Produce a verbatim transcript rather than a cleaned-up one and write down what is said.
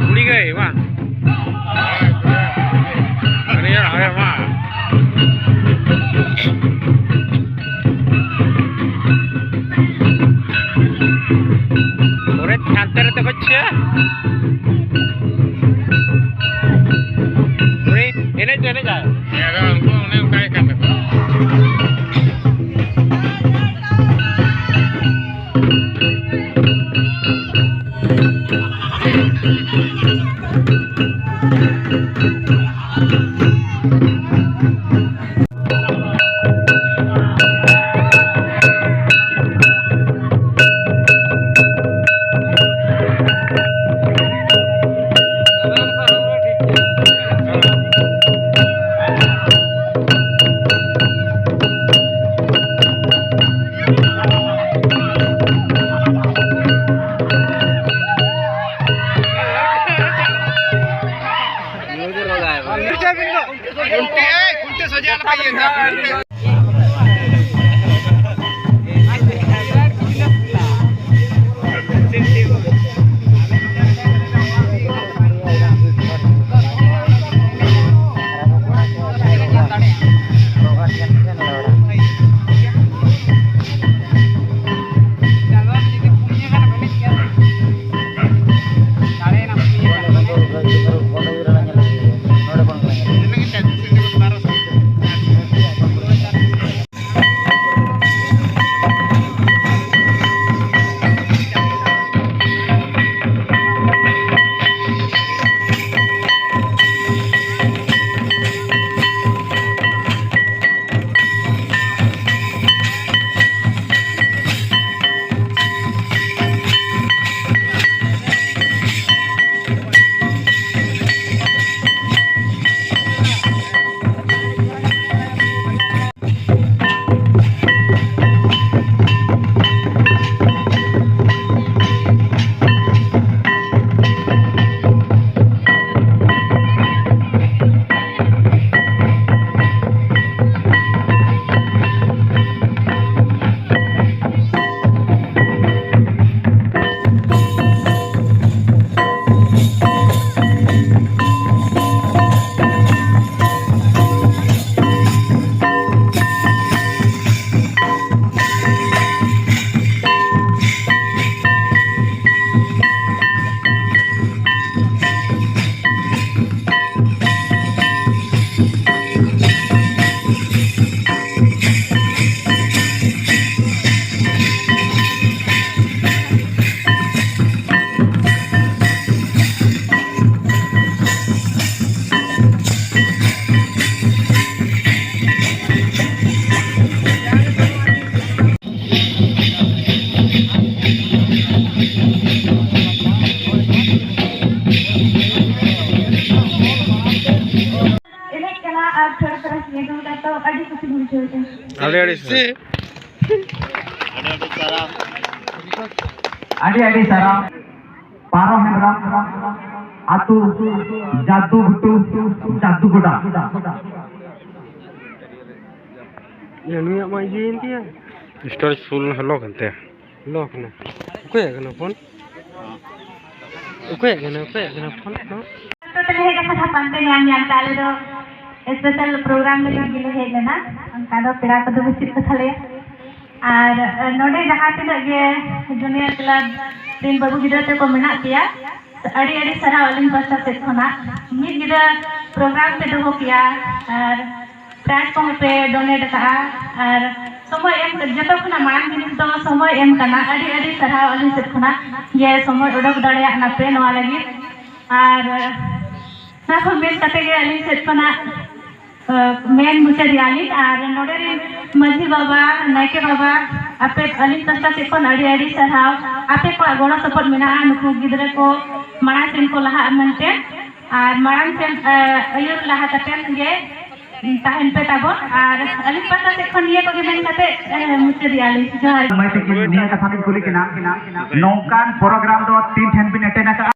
ᱠᱩᱲᱤ ᱜᱟᱹᱭ, ᱵᱟᱝ? ᱦᱟᱹᱨᱭᱟᱹᱲ, ᱦᱟᱹᱨᱭᱟᱹᱲ, ᱵᱟᱝ? ᱯᱚᱨᱮ ᱦᱟᱱᱛᱮ ᱨᱮ ᱛᱟᱠᱚ ᱪᱮ? ᱩᱱᱤ ᱮᱱᱮᱡ ᱫᱚ ᱮᱱᱮᱡ ᱟᱭ᱾ ᱦᱮᱸ, ᱟᱫᱚ ᱩᱱᱠᱩ ᱚᱱᱮ ᱚᱱᱠᱟ ᱜᱮ ᱠᱟᱱ ᱛᱟᱠᱚᱣᱟ᱾ ᱟᱹᱰᱤ ᱟᱹᱰᱤ ᱥᱟᱨᱦᱟᱣ᱾ ᱟᱹᱰᱤ ᱟᱹᱰᱤ ᱥᱟᱨᱦᱟᱣ᱾ ᱯᱟᱨᱚ ᱦᱮᱢᱵᱨᱚᱢ, ᱟᱹᱛᱩ ᱡᱟᱫᱩ ᱜᱷᱩᱴᱩ, ᱡᱟᱫᱩ ᱜᱚᱰᱟ᱾ ᱭᱟ, ᱱᱩᱭᱟᱜ ᱢᱟ ᱤᱭᱟᱹᱭᱮᱱ ᱛᱟᱭᱟ᱾ Storage full ᱞᱚᱠ ᱮᱱ ᱛᱟᱭᱟ᱾ ᱞᱚᱠ ᱮᱱᱟ᱾ ᱚᱠᱚᱭᱟᱜ ᱠᱟᱱᱟ ᱯᱷᱳᱱ? ᱚᱠᱚᱭᱟᱜ ᱠᱟᱱᱟ? ᱚᱠᱚᱭᱟᱜ ᱠᱟᱱᱟ ᱯᱷᱳᱱ? ᱦᱚᱸ? ᱛᱚ ᱛᱟᱦᱞᱮ ᱦᱮᱡ ᱠᱟᱛᱷᱟ ᱯᱟᱱᱛᱮ ᱧᱟᱢ ᱧᱟᱢ ᱛᱮ ᱟᱞᱮ ᱫᱚ special program ᱞᱟᱹᱜᱤᱫ ᱜᱮᱞᱮ ᱦᱮᱡ ᱞᱮᱱᱟ᱾ ᱚᱱᱠᱟ ᱫᱚ ᱯᱮᱲᱟ ᱠᱚᱫᱚ ᱵᱟᱹᱪᱩᱜ ᱠᱚ ᱛᱟᱞᱮᱭᱟ᱾ ᱟᱨ ᱱᱚᱰᱮ ᱡᱟᱦᱟᱸ ᱛᱤᱱᱟᱹᱜ ᱜᱮ junior club ᱨᱮᱱ ᱵᱟᱹᱵᱩ ᱜᱤᱫᱽᱨᱟᱹ ᱛᱮᱠᱚ ᱢᱮᱱᱟᱜ ᱯᱮᱭᱟ, ᱟᱹᱰᱤ ᱟᱹᱰᱤ ᱥᱟᱨᱦᱟᱣ ᱟᱹᱞᱤᱧ ᱯᱟᱥᱴᱟ ᱥᱮᱫ ᱠᱷᱚᱱᱟᱜ᱾ ᱢᱤᱫ ᱧᱤᱫᱟᱹ program ᱯᱮ ᱫᱚᱦᱚ ᱠᱮᱜᱼᱟ ᱟᱨ prize ᱠᱚᱦᱚᱸ ᱯᱮ donate ᱟᱠᱟᱜᱼᱟ᱾ ᱟᱨ ᱥᱚᱢᱚᱭ ᱮᱢ, ᱡᱚᱛᱚ ᱠᱷᱚᱱᱟᱜ ᱢᱟᱲᱟᱝ ᱡᱤᱱᱤᱥ ᱫᱚ ᱥᱚᱢᱚᱭ ᱮᱢ ᱠᱟᱱᱟ᱾ ᱟᱹᱰᱤ ᱟᱹᱰᱤ ᱥᱟᱨᱦᱟᱣ ᱟᱹᱞᱤᱧ ᱥᱮᱫ ᱠᱷᱚᱱᱟᱜ ᱡᱮ ᱥᱚᱢᱚᱭ ᱚᱰᱚᱠ ᱫᱟᱲᱮᱭᱟᱜ ᱱᱟᱯᱮ ᱱᱚᱣᱟ ᱞᱟᱹᱜᱤᱫ᱾ ᱟᱨ ᱚᱱᱟ ᱠᱚ ᱢᱮᱱ ᱠᱟᱛᱮ ᱜᱮ ᱟᱹᱞᱤᱧ ᱥᱮᱫ ᱠᱷᱚᱱᱟᱜ ᱢᱮᱱ ᱢᱩᱪᱟᱹᱫᱮᱜᱼᱟ ᱞᱤᱧ᱾ ᱟᱨ ᱱᱚᱰᱮ ᱨᱮᱱ ᱢᱟᱹᱡᱷᱤ ᱵᱟᱵᱟ, ᱱᱟᱭᱠᱮ ᱵᱟᱵᱟ, ᱟᱯᱮ ᱟᱹᱞᱤᱧ ᱯᱟᱥᱴᱟ ᱥᱮᱫ ᱠᱷᱚᱱ ᱟᱹᱰᱤ ᱟᱹᱰᱤ ᱥᱟᱨᱦᱟᱣ᱾ ᱟᱯᱮ ᱠᱚᱣᱟᱜ ᱜᱚᱲᱚ ᱥᱚᱯᱚᱦᱚᱫ ᱢᱮᱱᱟᱜᱼᱟ ᱱᱩᱠᱩ ᱜᱤᱫᱽᱨᱟᱹ ᱠᱚ ᱢᱟᱲᱟᱝ ᱥᱮᱱ ᱠᱚ ᱞᱟᱦᱟᱜ ᱢᱮᱱᱛᱮ᱾ ᱟᱨ ᱢᱟᱲᱟᱝ ᱥᱮᱱ ᱟᱹᱭᱩᱨ ᱞᱟᱦᱟ ᱠᱟᱛᱮᱱ ᱜᱮ ᱛᱟᱦᱮᱱ ᱯᱮ ᱛᱟᱵᱚᱱ᱾ ᱟᱨ ᱟᱹᱞᱤᱧ ᱯᱟᱥᱴᱟ ᱥᱮᱫ ᱠᱷᱚᱱ ᱱᱤᱭᱟᱹ ᱠᱚᱜᱮ ᱢᱮᱱ ᱠᱟᱛᱮ ᱢᱩᱪᱟᱹᱫᱮᱜᱼᱟ ᱞᱤᱧ᱾ ᱡᱚᱦᱟᱨ᱾ ᱢᱟᱹᱭ ᱛᱟᱹᱠᱤᱱ ᱱᱤᱭᱟᱹ ᱠᱟᱛᱷᱟ ᱞᱤᱧ ᱠᱩᱞᱤ ᱠᱤᱱᱟ, ᱱᱚᱝᱠᱟᱱ program ᱫᱚ ᱛᱤᱱ ᱴᱷᱮᱱ ᱵᱤᱱ attend ᱟᱠᱟᱫᱼᱟ?